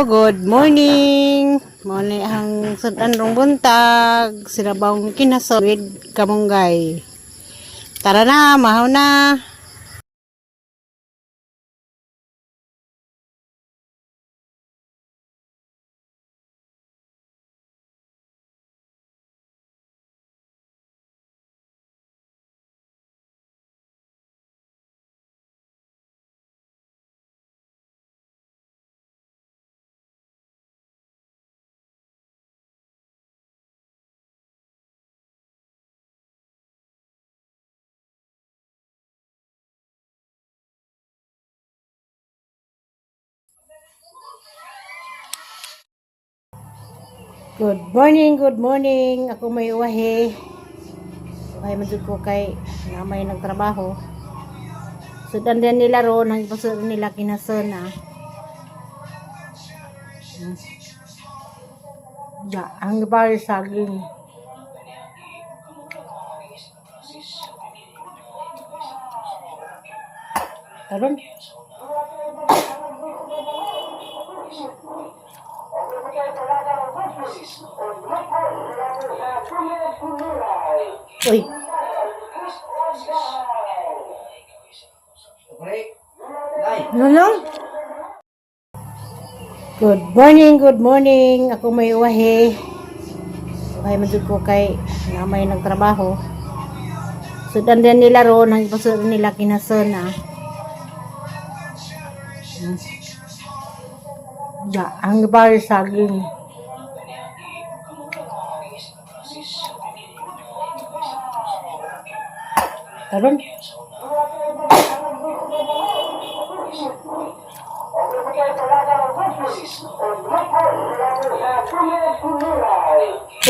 Hello, good morning. Mo ni ang sudan rong buntag, sinabawng kinaso with kamunggay. Tara na, mahaw na. Good morning, good morning. Ako may uwahe. Uwahe man jud ko kay namay nagtrabaho. Sudan din nila ron, ang ipasudan nila kinason ah. Ya, ang pare saging. Karon. Uy, ano lang? Good morning, good morning. Ako may uwahe. Uwahe man jud ko kay namay nagtrabaho. Sudan din nila ron, ang ipasudan nila kinason ah. Ya, ang pare saging. Karon.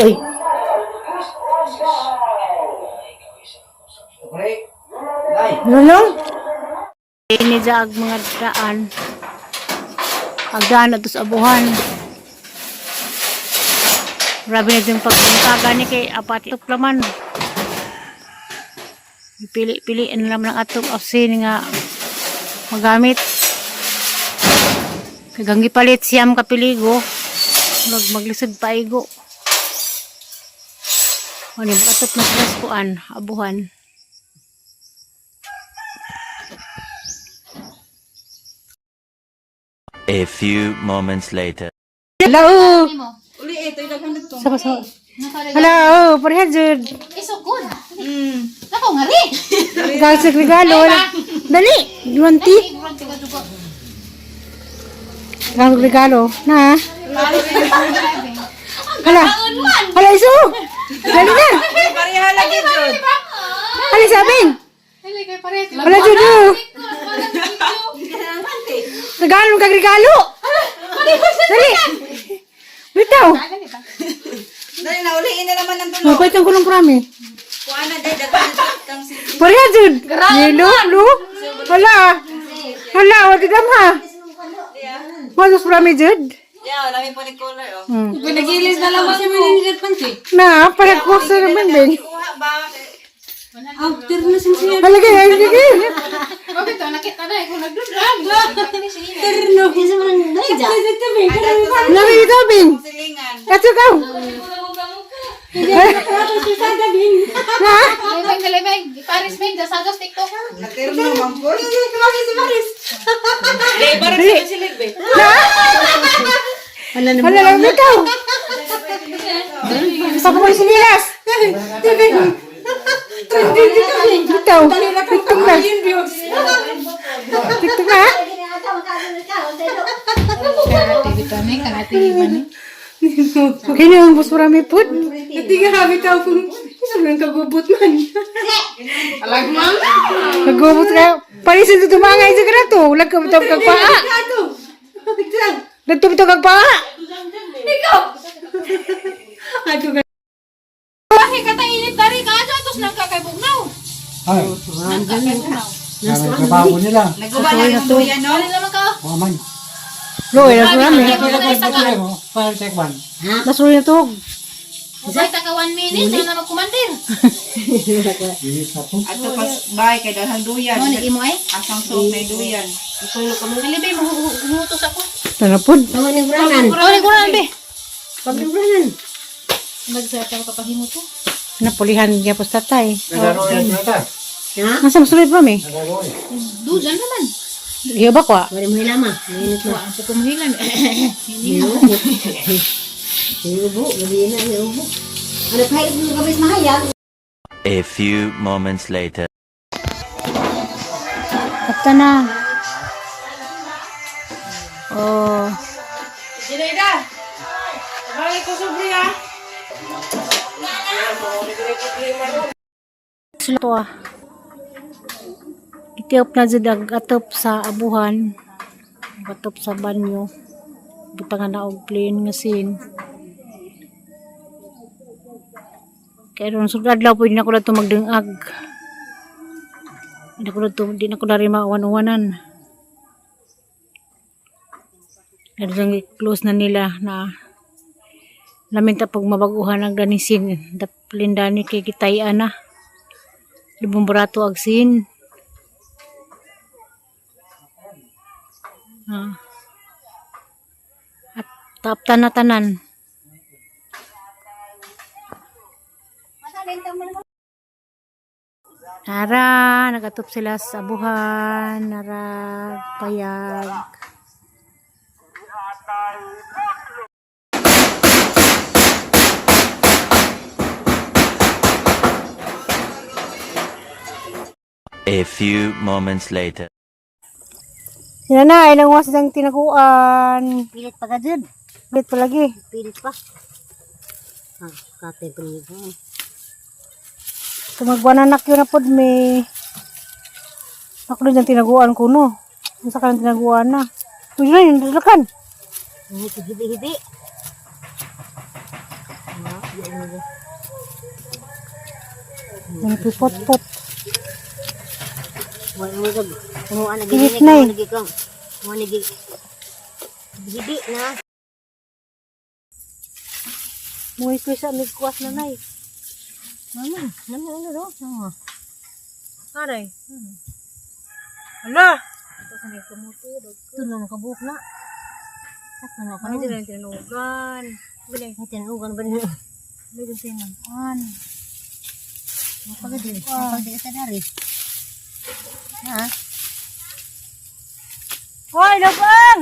Uy, ano lang? Ini jag mga daan. Pagdaan na to sa abuhan. Grabe na yung pagpunta gani kay apat tuk laman. Pili-pili ano naman ang atong asin nga magamit. Kagang gipalit siyam kapiligo. Mag maglisod pa igo. Ano yung atop na sila sa kuan, abuhan. A few moments later. Hello! Sama sama. Hello, pareha jud. It's so good. Nako nga rin. Gasig regalo. Dali, you want tea? Gasig regalo. Na. Hala. Hala, iso. Dali na. Pareha lagi jud. Hala, sabing. Hala, jud. oh. Regalo kag regalo. Dali. Bitaw. Dali na uliin na naman ang tulo. Mapait ang kulong prami. Kuha na day daghan kang si Pareha jud. Yelo, blue. Hala. Hala, wag ka ha. Malos prami jud. Yeah, lami po ni color oh. Pinagilis na lang ako. Na, para kusa naman din. Kuha ba? Halagay, halagay. Bakit ito? Nakita na eh. Kung nagdudrag. Lami dito, Bing. Silingan. Ato ka. Na? Lemeng, lemeng. Paris, Meng. Dasagos, TikTok. Natirno man po. Na? Hala lang ikaw. Papakoy sinilas. Bitaw. TikTok na. TikTok na. Okay na ang bus marami po. Hindi ka bitaw kung sobrang kagubot man. Nagubot ka. Parisin ito tumangay sa kanato. Wala ka bitaw kag paa. Ato. Nagto bitaw kag paa. Ato ka. Bakit ka tayo init dari ka? Ato, atos nang kakaibugnaw. Ay, Nang kakaibugnaw. trabaho nila. Naguba na yung duyan no. Ano naman ka? Waman. Loy, nas marami. Fire check one. Nas na tug. Ubay ta ka 1 minute. Ano na magkumandir? Iis na po. Ato pas bay kay daghang duyan. Ano, imo eh? Asang suok na duyan. Dili ba, mahutos ako. Tanapod. Pagliguranan. Pagliguranan, be. Pagliguranan. Magsarap ka pahimo to. Napulihan niya po sa tatay. Nagaro yan nata. Ha? Nasa masulod pa mi? Nagaro eh. Dujan naman. Iyo ba kwa? Wala mo hilama. Mainit na. Wa ang pukumuhilan. Iubo. Gabi na. Iubo. Ano pa? Iubo kami sa mahayag. A few moments later. Kapta na. Oh. Dinaida. Bagay ko sobre ha. Sila to ah. Gitiop na jud ang atop sa abuhan. Atop sa banyo. Butangan na og plain nga sin. Kaya ron sugad adlaw pwede na ko na ito magdungag. Di na ko na to, di na ko na rin maawan-uwanan. Kaya close na nila na lamin ta pag mabaguhan ang ganisin. Daplin dani kay gitayan na. Libong barato ag sin. Ah. At taptan na tanan. Nara, nagatop sila sa abuhan, nara, payag. A few moments later. Sila na, ilang was ang tinaguan. Pilit pa ka dyan. Pilit palagi. Pilit pa. Ah, katay pa niyo. Tumagwananak yun na pod may. Ako doon ang tinaguan ko no. Ang sa kanang tinaguan na. Uy, na yun, dalakan. Hibi-hibi. Ang pipot-pot. Wala mo gab. Kumuha na Pilit na eh. Kumuha na Hibi na. Muhi ko sa amig kuwas na nay. Mama, namo ano do? Mama. Aray. Ala! Tulo na kabuok na. Sakto na Ano dyan ang tinanugan? Bilay. Ay, tinugan ba niyo? Bilay dyan tinanugan. Pagod. Pagod sa dari. Ha? Hoy, lubang!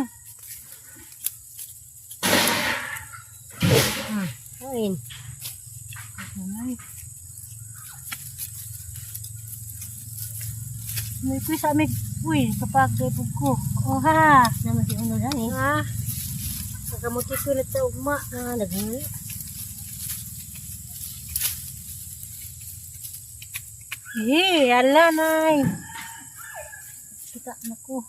Ayun. Muhi ko sa amig. Uy, kapag gaipog ko. Oh ha! Naman si Uno dani. Ha? Pagkamuti ko na sa ugma. Ah, naghingi. Eh, ala nay. Kita na ko.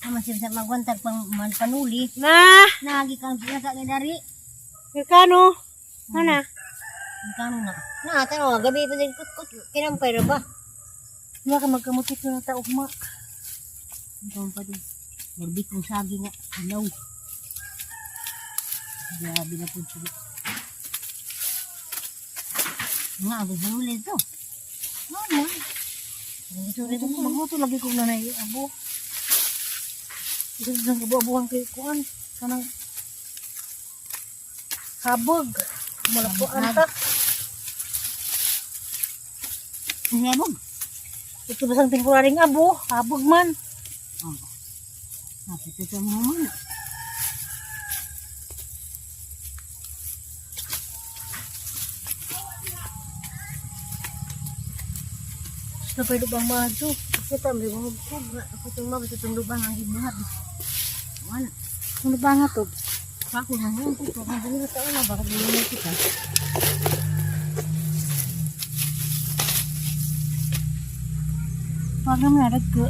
Naman si sa magwantag pang man panuli. Na! Nagi kang pinasa ni dari. Merkano? Ana? Kano na. Na, tanaw, gabi pa din kut kinampay ra ba? Wala ka magkamuti ko na sa ugma. Ang pa din. Morbi kong sagi nga. Hello. Grabe na po sila. Nga, ang panuli to. Mama. Sorry Ito ko magluto lagi kong nanay abo. Isa sa abo-abuhan kay kuan kanang habog. Malapuan ta. Ang yabog. Ito basang temporaring abo, habog man. Oh. Napit ito mo man. Napay lubang maadto. Kita mo yung hubog. Ako itong mabot itong lubang ang ibuhat. Wala. Ang lubang nga to. Ako na nga. Ito ka dali sa una. Baka di mo kita. Wag naman na nagko.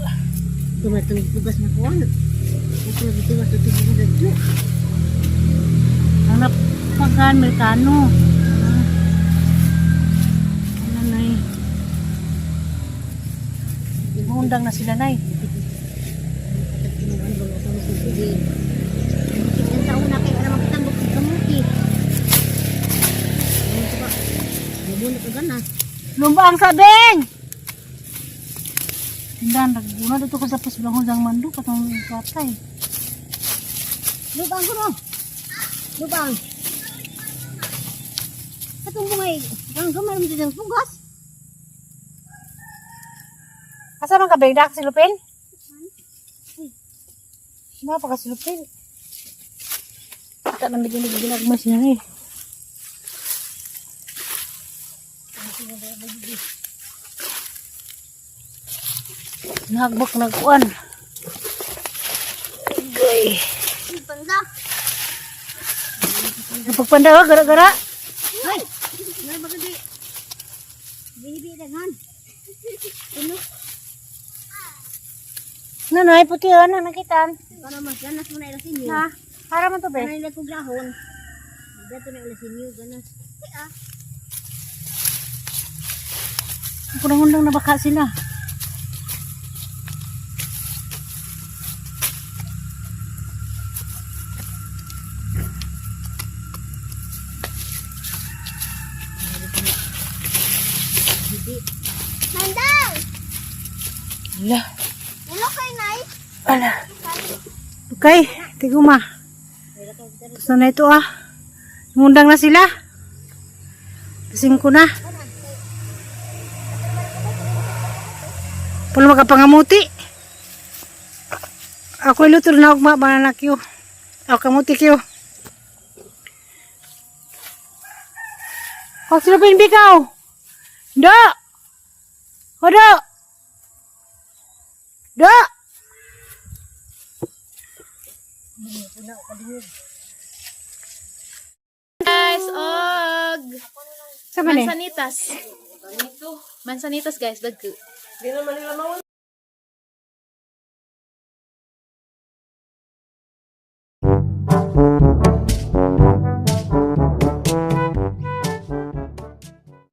Tumatong tugas na kuwan. Ito lagi tugas na tugas na dito. Ang napakan Amerikano. Ah. Ano nay? Undang na sila nay. Sa una kay ano makitang bukid kamuti. Ano ba? Nabunot ka na. Lumba ang sabeng! Tindahan, naguna dito ko tapos bangon sang mando katong katay. Lubang ko no. Lubang. Katong bungay, ang kamay mo dyan pugas. Asa man ka bigda ka silupin? Na pa ka silupin. Kita na medyo ginagmay siya eh. Nagbak nagkuan. Gay. Panda. Napagpanda ka, gara-gara. Ay, ngay baka di. Bibi daghan. Ano? Nanay, puti ano, nakitaan. Para mas ganas mo na ilasin niyo. Na, para man to be. Kana ila kog lahon. Dato na ilasin niyo ganas. Ay ah. Kurang-undang na baka sila. Mandang! Ala. Ulo kay nay. Ala. Okay, tiguma. Tapos na na ito ah. Ngundang na sila. Kasing ko na. Pulo makapangamuti. Ako iluto na ugma banana kyo. Ako kamuti kyo. Kag silupin bikaw. Do. Hodo. Do. Guys, og Sa man eh? mansanitas. Mansanitas guys, dagko.